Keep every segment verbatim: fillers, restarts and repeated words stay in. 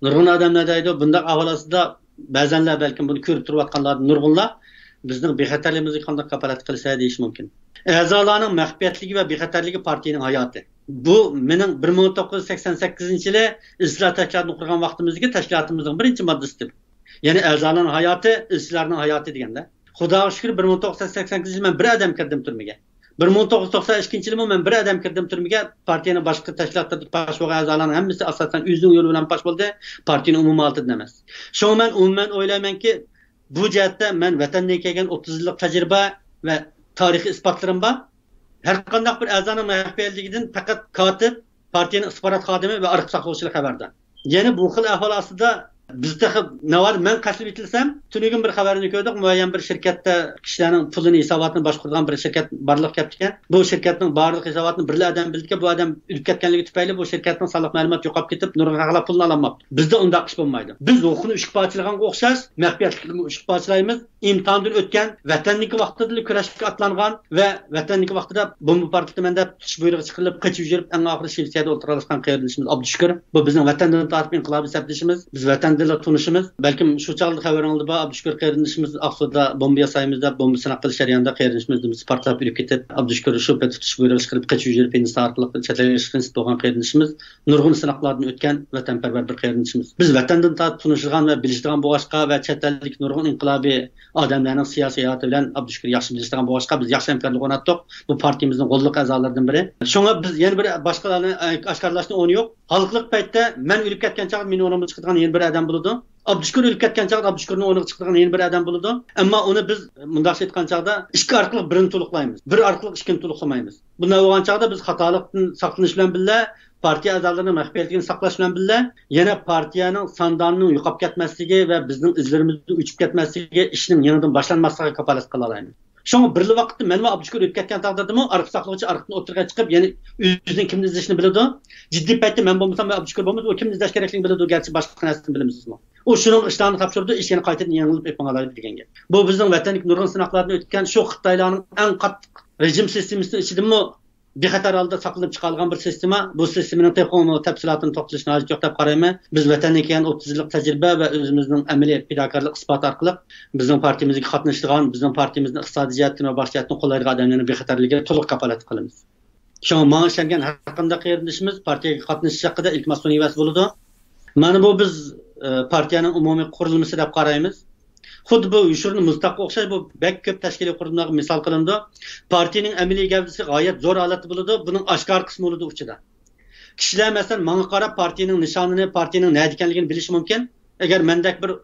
نۇرغۇن ئادەملەر دەيدۇ، بۇنداق ئەھۋال ئاستىدا بەزەنلەر، بەلكىم بۇنى كۆرۈپ تۇرۇۋاتقانلاردىن نۇرغۇنلار، بىزنىڭ بىخەتەرلىكىمىزگە قانداق كاپالەتلىك قىلىسەن دېيىشى مۇمكىن. ئەزالارنىڭ مەخپىيەتلىكى ۋە بىخەتەرلىكى پارتىيىنىڭ ھاياتى. بۇ مېنىڭ بىر مىڭ توققۇز يۈز سەكسەن سەككىزىنچى يىلى ئىسلاھات تەشكىلاتىنى قۇرغان ۋاقتىمىزدىكى تەشكىلاتىمىزنىڭ بىرىنچى ماددىسى. يەنى ئەزالارنىڭ ھاياتى، ئىشچىلارنىڭ ھاياتى دېگەندە. خۇداغا شۈكۈر، بىر مىڭ توققۇز يۈز سەكسەن سەككىزىنچى يىلى مەن بىر ئادەم كىردىم تۈرمىگە. بىر مىڭ توققۇز يۈز توقسان ئىككىنچى يىلىمۇ مەن بىر ئادەم كىردىم تۈرمىگە. پارتىيەنىڭ باشقا تەشكىلاتلىرىدا پاش بولغان ئەزالارنىڭ ھەممىسى ئاساسەن ئۆزىنىڭ يولى بىلەن پاش بولدى، پارتىيەنىڭ ئومۇمىي ھالىتىدىن ئەمەس. شۇڭا مەن ئومۇمەن ئويلايمەنكى، بۇ جەھەتتە مەن ۋەتەندىن كەلگەن ئوتتۇز يىللىق تەجرىبە ۋە تارىخىي ئىسپاتلىرىم بار. ھەر قانداق بىر ئەزانىڭ مەخپىيەتلىكىدىن پەقەت كاتىپ، پارتىيەنىڭ ئىستىخبارات خادىمى ۋە ئارقا ساقلىغۇچىلار خەۋەردار. يەنە بۇ خىل ئەھۋال ئاستىدا بىز تېخى ناۋادا مەن قەستلىنىپ ئېيتىلسام، تۈنۈگۈن بىر خەۋەرنى كۆردۇق، مۇئەييەن بىر شىركەتتە كىشىلەرنىڭ پۇلىنى، ھېساباتىنى باشقۇرىدىغان بىر شىركەت بارلىققا كەپتىكەن. بۇ شىركەتنىڭ بارلىق ھېساباتىنى بىرلا ئادەم بىلىدىكەن، بۇ ئادەم ئۆلۈپ كەتكەنلىكى تۈپەيلى بۇ شىركەتنىڭ سانلىق مەلۇماتى يوقاپ كېتىپ، نۇرغۇن خەقلەر پۇلىنى ئالالماپتۇ. بىزدە ئۇنداق ئىش بولمايدۇ. بىز ھوقۇقنى ئۈچكە پارچىلىغانغا ئوخشاش، مەخپىيەتلىكنىمۇ ئۈچكە پارچىلايمىز. ئىمتىھاندىن ئۆتكەن، ۋەتەندىكى ۋاقتىدىلا كۈرەشكە ئاتلانغان ۋە ۋەتەندىكى ۋاقتىدا بومبا پارتلىتىمەن دەپ تۇتۇش بۇيرۇقى چىقىرىلىپ، قېچىپ يۈرۈپ، ئەڭ ئاخىرى شىۋېتسىيەدە ئولتۇرغانلاشقان قېرىندىشىمىز ئابدۇشۈكۈر. بۇ بىزنىڭ ۋەتەندىن تارتىپ ئىنقىلابىي سەپدىشىمىز. بىز ۋەتەندىلا تونۇشىمىز. بەلكىم شۇ چاغدا خەۋىرىڭلاردا بار، ئابدۇشۈكۈر قېرىندىشىمىز ئاقسۇدا بومبا ياسايمىز دەپ، بومبا سىناق قىلىش جەريانىدا قېرىندىشىمىز دۈمبىسى پارتلاپ ئۆلۈپ كېتىپ، ئابدۇشۈكۈر شۇ پېتى تۇتۇش بۇيرۇقى چىقىرىپ، قېچىپ يۈرۈپ، ھىندىستان ئارقىلىق چەت ئەلگە چىقىشقا نېسىپ بولغان قېرىندىشىمىز. نۇرغۇن سىناقلاردىن ئۆتكەن ۋەتەنپەرۋەر بىر قېرىندىشىمىز. بىز ۋەتەندىن تارتىپ تونۇشىدىغان ۋە بىلىشىدىغان بولغاچقا ۋە چەت ئەلدىكى نۇرغۇن ئىنقىلابىي ئادەملەرنىڭ سىياسىي ھاياتى بىلەن ئابدۇشۈكۈر ياخشى بىلىشىدىغان بولغاچقا، بىز ياخشى ھەمكارلىق ئورناتتۇق. بۇ پارتىيىمىزنىڭ غوللۇق ئەزالىرىدىن بىرى. شۇڭا بىز يەنە بىر باشقىلارنى، ئە، ئاشكارىلاشنىڭ ئورنى يوق. ھالقىلىق پەيتتە مەن ئۆلۈپ كەتكەن چاغدا مېنىڭ ئورنۇمغا چىقىدىغان يەنە بىر ئادەم بولىدۇ. ئابدۇشۈكۈر ئۆلۈپ كەتكەن چاغدا ئابدۇشۈكۈرنىڭ ئورنىغا چىقىدىغان يەنە بىر ئادەم بولىدۇ. ئەمما ئۇنى بىز مۇنداقچە ئېيتقان چاغدا ئىككى ئارقىلىق بىرنى تولۇقلايمىز. بىر ئارقىلىق ئىككىنى تولۇقلىمايمىز. بۇنداق بولغان چاغدا بىز خاتالىقتىن ساقلىنىش بىلەن بىللە، پارتىيە ئەزالىرىنىڭ مەخپىيەتلىكىنى ساقلاش بىلەن بىللە، يەنە پارتىيەنىڭ ساندانىنىڭ يوقاپ كەتمەسلىكى ۋە بىزنىڭ ئىزلىرىمىزدىن ئۆچۈپ كەتمەسلىكى، ئىشنىڭ يېڭىدىن باشلانماسلىقىغا كاپالەت قىلالايمىز. شۇڭا بىرلا ۋاقىتتا مەنمۇ ئابدۇشۈكۈر ئۆلۈپ كەتكەن تەقدىردىمۇ ئارقا ساقلىغۇچى ئارقىدىن ئوتتۇرىغا چىقىپ، يەنە ئۆزىنىڭ كىمنى ئىزدىشىنى بىلىدۇ. جىددىي پەيتتە مەن بولمىسام ۋە ئابدۇشۈكۈر بولمىسا، ئۇ كىمنى ئىزدەش كېرەكلىكىنى بىلىدۇ، گەرچە باشقا نەرسىنى بىلمىسىمۇ. ئۇ شۇنىڭغا ئىشتىھانى تاپشۇرىدۇ، ئىش يەنە قايتىدىن يېڭىلىپ ئېلىپ ماڭالايدۇ دېگەن گەپ. بۇ بىزنىڭ ۋەتەندىكى نۇرغۇن سىناقلاردىن ئۆتكەن، شۇ خىتايلارنىڭ ئەڭ قاتتىق رېجىم سىستېمىسىنىڭ ئىچىدىمۇ بىخەتەر ھالدا ساقلىنىپ چىقالغان بىر سىستېما. بۇ سىستېمىنىڭ تېخىمۇ تەپسىلاتىنى توختىلىشنىڭ ھاجىتى يوق دەپ قارايمەن. بىز ۋەتەندىن كەلگەن ئوتتۇز يىللىق تەجرىبە ۋە ئۆزىمىزنىڭ ئئەمەلىي پىداكارلىق ئىسپاتى ئارقىلىق بىزنىڭ پارتىيىمىزگە قاتنىشىدىغان، بىزنىڭ پارتىيىمىزنىڭ ئىقتىسادىي جەھەتتىن ۋە باشقا جەھەتتىن قوللايدىغان ئادەملەرنىڭ بىخەتەرلىكىگە تولۇق كاپالەتلىك قىلىمىز. شۇڭا ماڭا ئىشەنگەن ھەر قانداق قېرىندىشىمىز پارتىيەگە قاتنىشىش ھەققىدە ئىلتىماس سۇنۇۋەرسە بولىدۇ. مانا بۇ بىز، ئە، پارتىيەنىڭ ئومۇمىي قۇرۇلمىسى دەپ قارايمىز. خۇددى بۇ يوشۇرۇن مىلتاققا ئوخشاش، بۇ بەك كۆپ تەشكىلىي قۇرۇلمىلارغا مىسال قىلىنىدۇ. پارتىيەنىڭ ئەمەلىي گەۋدىسى غايەت زور ھالەتتە بولىدۇ، بۇنىڭ ئاشكارا قىسمى بولىدۇ ئۇچىدا. كىشىلەر، مەسىلەن، ماڭا قاراپ پارتىيەنىڭ نىشانىنى، پارتىيەنىڭ نەدە ئىكەنلىكىنى بىلىشى مۇمكىن. ئەگەر مەندەك بىر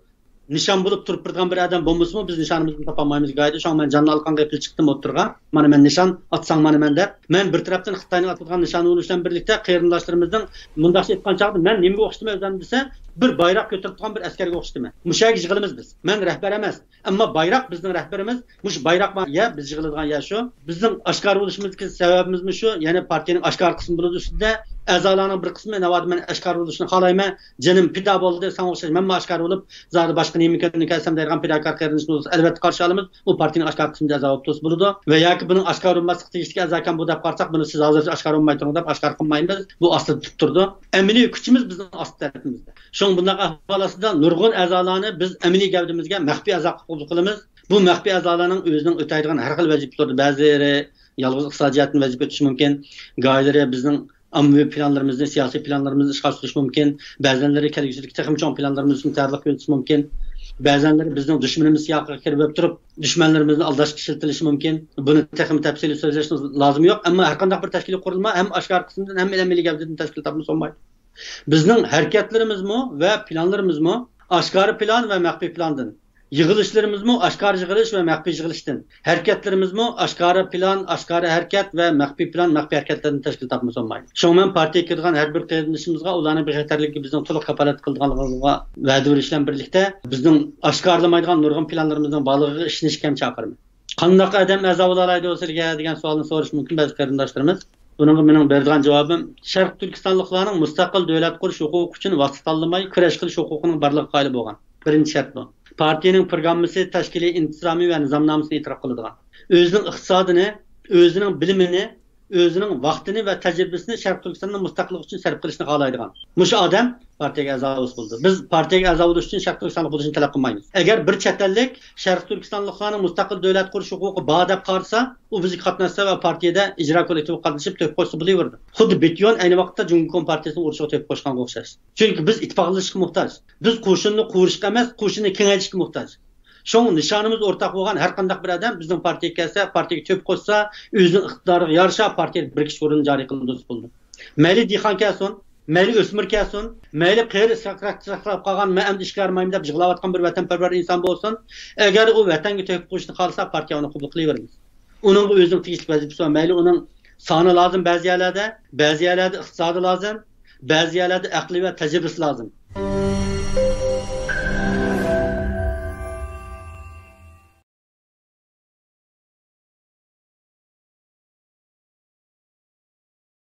نىشان بولۇپ تۇرۇپ بېرىدىغان بىر ئادەم بولمىسىمۇ، بىز نىشانىمىزنى تاپالمايمىز گايىدا. شۇڭا مەن جاننى ئالقانغا ئېپىپ چىقتىم ئوتتۇرىغا. مانا مەن نىشان، ئاتساڭ مانا مەن دەپ. مەن بىر تەرەپتىن خىتاينىڭ ئاتىدىغان نىشانى بولۇش بىلەن بىرلىكتە، قېرىنداشلىرىمىزنىڭ، مۇنداقچە ئېيتقان چاغدا، مەن نېمىگە ئوخشىتىمەن ئۆزۈمنى دېسە، بىر بايراق كۆتۈرۈپ تۇرغان بىر ئەسكەرگە ئوخشىتىمەن. مۇشۇ يەرگە يىغىلىمىز بىز. مەن رەھبەر ئەمەس. ئەمما بايراق بىزنىڭ رەھبىرىمىز. مۇشۇ بايراق بار يەر، بىز يىغىلىدىغان يەر شۇ. بىزنىڭ ئاشكارا بولۇشىمىزدىكى سەۋەبىمىزمۇ شۇ. يەنى پارتىيەنىڭ ئاشكارا قىسمى بولىدۇ ئۈستىدە. ئەزالارنىڭ بىر قىسمى، ناۋادا مەن ئاشكارا بولۇشنى خالايمەن، جېنىم پىدا بولدى، ساڭا ئوخشاش مەنمۇ ئاشكارا بولۇپ، زادى باشقا نېمە كۈنى كەلسەم دەيدىغان پىداكار قېرىندىشىمىز بولسا، ئەلۋەتتە قارشى ئالىمىز. ئۇ پارتىيەنىڭ ئاشكارا قىسمىدا ئەزا بولۇپ تۇرسا بولىدۇ. ۋە ياكى بۇنىڭ ئاشكارا بولماسلىققا تېگىشلىك ئەزاكەن بۇ دەپ قارىساق، بۇنى سىز ھازىرچە ئاشكارا بولماي تۇرۇڭ دەپ ئاشكارا قىلمايمىز. بۇ ئاستىدا تۇتۇپ تۇرىدۇ. ئەمەلىي كۈچىمىز بىزنىڭ ئاستى تەرىپىمىزدە. شۇڭا بۇنداق ئەھۋال ئاستىدا نۇرغۇن ئەزالارنى بىز ئەمەلىي گەۋدىمىزگە مەخپىي ئەزا قىلىپ قوبۇل قىلىمىز. بۇ مەخپىي ئەزالارنىڭ ئۆزىنىڭ ئۆتەيدىغان ھەر خىل ۋەزىپىلىرىدە، بەزىلىرى يالغۇز ئىقتىسادىي جەھەتتىن ۋەزىپە ئۆتىشى مۇمكىن، گاھىلىرى بىزنىڭ ئاممىۋى پىلانلىرىمىزنى، سىياسىي پىلانلىرىمىزنى ئىشقا ئاشۇرۇشى مۇمكىن، بەزەنلىرى كەلگۈسىدىكى تېخىمۇ چوڭ پىلانلىرىمىزنى تەييارلىق يۈرگۈزۈشى مۇمكن، بەزەنلىرى بىزنىڭ دۈشمىنىمىز سىياقىغا كىرىپ ئۆلۈپ تۇرۇپ، دۈشمەنلىرىمىزنى ئالداشقا ئىشلىتىلىشى مۇمكىن. بۇنى تېخىمۇ تەپسىلىي سۆزلەشنىڭ لازىمى يوق، ئەمما ھەرقانداق بىر تەشكىلىي قۇرۇلما ھەم ئاشكارا قىسىمدىن، ھەم ئەمەلىي گەۋدىدىن تەشكىل تاپمىسا بولمايدۇ. بىزنىڭ ھەرىكەتلىرىمىزمۇ ۋە پىلانلىرىمىزمۇ ئاشكارا پىلان ۋە مەخپىي پىلاندىن، يىغىلىشلىرىمىزمۇ ئاشكارا يىغىلىش ۋە مەخپىي يىغىلىشتىن، ھەرىكەتلىرىمىزمۇ ئاشكارا پىلان، ئاشكارا ھەرىكەت ۋە مەخپىي پىلان، مەخپىي ھەرىكەتلەردىن تەشكىل تاپمىسا بولمايدۇ. شۇڭا مەن پارتىيەگە كىرىدىغان ھەر بىر قېرىندىشىمىزغا ئۇلارنىڭ بىخەتەرلىكىگە بىزنىڭ تولۇق كاپالەت قىلىدىغانلىقىغا ۋەدە بېرىش بىلەن بىرلىكتە، بىزنىڭ ئاشكارىلىمايدىغان نۇرغۇن پىلانلىرىمىزنىڭ بارلىقىغا ئىشىنىشكە ھەم چاقىرىمەن. قانداق ئادەم ئەزا بولالايدۇ سىلىگە دېگەن سوئالنى سورىشى مۇمكىن بەزى قېرىنداشلىرىمىز. بۇنىڭغا مېنىڭ بېرىدىغان جاۋابىم، شەرقىي تۈركىستانلىقلارنىڭ مۇستەقىل دۆلەت قۇرۇش ھوقۇقى ئۈچۈن ۋاسىتە تاللىماي كۈرەش قىلىش ھوقۇقىنىڭ بارلىقىغا قايىل بولغان. بىرىنچى شەرت بۇ. پارتىيىنىڭ پروگراممىسى، تەشكىلىي ئىنتىزامى ۋە نىزامنامىسىنى ئېتىراپ قىلىدىغان. ئۆزىنىڭ ئىقتىسادىنى، ئۆزىنىڭ بىلىمىنى، ئۆزىنىڭ ۋاقتىنى ۋە تەجرىبىسىنى شەرقىي تۈركىستاننىڭ مۇستەقىللىقى ئۈچۈن سەرپ قىلىشنى خالايدىغان مۇشۇ ئادەم پارتىيەگە ئەزا بولسا بولىدۇ. بىز پارتىيەگە ئەزا بولۇش ئۈچۈن شەرقىي تۈركىستانلىق بولۇشنى تەلەپ قىلمايمىز. ئەگەر بىر چەت ئەللىك شەرقىي تۈركىستانلىقلارنىڭ مۇستەقىل دۆلەت قۇرۇش ھوقۇقى بار دەپ قارىسا، ئۇ بىزگە قاتناشسا ۋە پارتىيەدە ئىجرا كوللېكتىۋىغا قاتنىشىپ تۆھپە قوشسا بولۇۋېرىدۇ. خۇددى بېتيون ئەينى ۋاقىتتا جۇڭگوكوم پارتىيىسىنىڭ ئۇرۇشىغا تۆھپە قوشقانغا ئوخشاش. چۈنكى بىز ئىتتىپاقلىشىشقا موھتاج. بىز قوشۇننى قۇرۇشقا ئەمەس، قوشۇننى كېڭەيتىشكە موھتاج. شۇڭا نىشانىمىز ئورتاق بولغان ھەر قانداق بىر ئادەم بىزنىڭ پارتىيەگە كەلسە، پارتىيەگە تۆھپە قوشسا، ئۆزىنىڭ ئىقتىدارىغا يارىشا پارتىيەدە بىر كىشى ئورنىنى جارى قىلدۇرسا بولىدۇ. مەيلى دېھقان كەلسۇن، مەيلى ئۆسمۈر كەلسۇن، مەيلى قېرى ساكراك ساقلاپ قالغان، مەن ئەمدى ئىشكە يارىمايمەن دەپ يىغلاۋاتقان بىر ۋەتەنپەرۋەر ئىنسان بولسۇن، ئەگەر ئۇ ۋەتەنگە تۆھپە قوشۇشنى خالىسا، پارتىيە ئۇنى قوبۇل قىلىۋېرىمىز. ئۇنىڭغا ئۆزىنىڭ تېگىشلىك ۋەزىپىسى بار. مەيلى ئۇنىڭ سانى لازىم بەزى يەرلەردە، بەزى يەرلەردە ئىقتىسادى لازىم، بەزى يەرلەردە ئەقلى ۋە تەجرىبىسى لازىم.